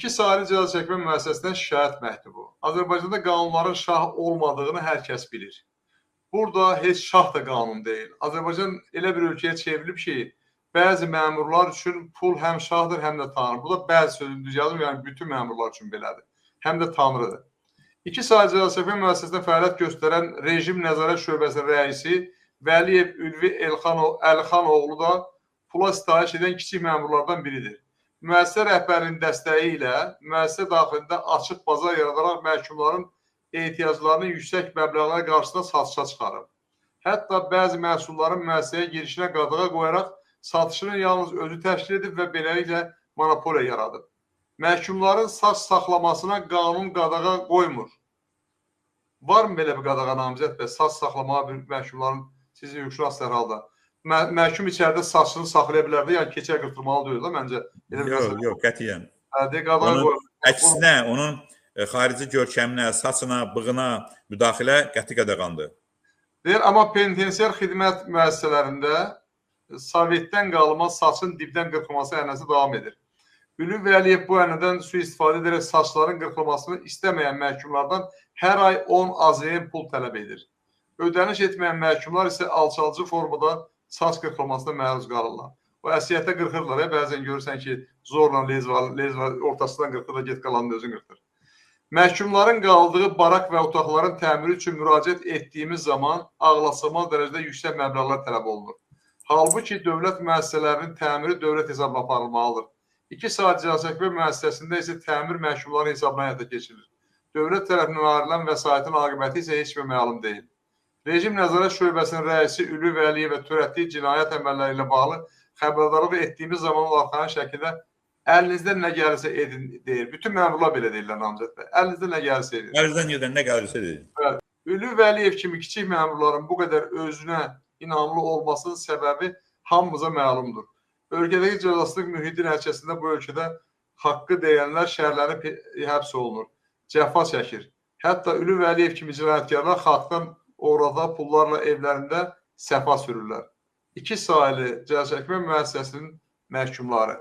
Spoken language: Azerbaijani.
İki saylı cəza çəkmə müəssisəsindən şikayət məktubu. Azərbaycanda qanunların şah olmadığını hər kəs bilir. Burada heç şah da qanun deyil. Azərbaycan elə bir ölkəyə çevrilib ki, bəzi məmurlar üçün pul həm şahdır, həm də tanrı. Bu da bəzi sözünü düz yazım, yəni bütün məmurlar üçün belədir. Həm də tanrıdır. İki saylı cəza çəkmə müəssisəsində fəaliyyət göstərən rejim nəzarət şöbəsinin rəisi Vəliyev Ülvi Əlxanoğlu da pula sitayiş edən kiçik məmurlardan biridir. Müəssisə rəhbərinin dəstəyi ilə müəssisə daxilində açıq bazar yaradaraq məhkumların ehtiyaclarını yüksək məbləğlər qarşısında satışa çıxarıb. Hətta bəzi məhsulların müəssisəyə girişinə qadağa qoyaraq satışını yalnız özü təşkil edib və beləliklə monopoliya yaradıb. Məhkumların saç saxlamasına qanun qadağa qoymur. Varmı belə bir qadağa namizəd bəy? Saç saxlamağa bir məhkumların sizin hüquqşünas hər halda. Məhkum içəridə saçını saxlaya bilərdi, yəni keçə qırxdırmalı deyil də məncə. Yox, yox, qətiyyən. Onun əksinə, onun xarici görkəminə, saçına, bığına müdaxilə qəti qadağandır. Deyir, amma penitensiar xidmət müəssisələrində Sovetdən qalma saçın dibdən qırxılması ənənəsi davam edir. Ülvi Vəliyev bu ənənədən sui-istifadə edərək saçların qırxılmasını istəməyən məhkumlardan hər ay 10 AZN pul tələb edir. Ödəniş etməyən məhkumlar isə alçalıcı formada saç qırxılmasına məruz qalırlar. O əziyyətə qırxırlar. Bəzən görürsən ki, zorla lezva ortasından qırxır da get qalanını özün qırxır. Məhkumların qaldığı barak və otaqların təmiri üçün müraciət etdiyimiz zaman ağlasığmaz dərəcədə yüksək məbləğlər tələb olunur. Halbuki dövlət müəssisələrinin təmiri dövlət hesabına aparılmalıdır. 2 saat cəza çəkmə müəssisəsində isə təmir məhkumların hesabına həyata keçirilir. Dövlət tərəfindən ayrılan vəsaitin aqibəti isə heç bir məlum deyil. Rejim nəzarət şöbəsinin rəisi Ülvi Vəliyevə törətdiyi cinayət əməlləri ilə bağlı xəbərdarlıq etdiyimiz zaman o arxayın şəkildə əlinizdən nə gəlirsə edin deyir. Bütün məmurlar belə deyirlər namizəd bəy. Əlinizdən nə gəlirsə edin. Əlinizdən gedən nə gəlirsə edin. Evet. Ülvi Vəliyev kimi kiçik məmurların bu qədər özünə inamlı olmasının səbəbi hamımıza məlumdur. Ölkədəki cəzasızlıq mühiti nəticəsində bu ölkədə haqqı deyənlər şəhərlənib həbs olunur, cəfa çəkir. Hətta Ülvi Vəliyev kimi cinayətkarlar xalqdan orada pullarla evlərində səfa sürürlər. İki saylı cəza çəkmə müəssisəsinin məhkumları.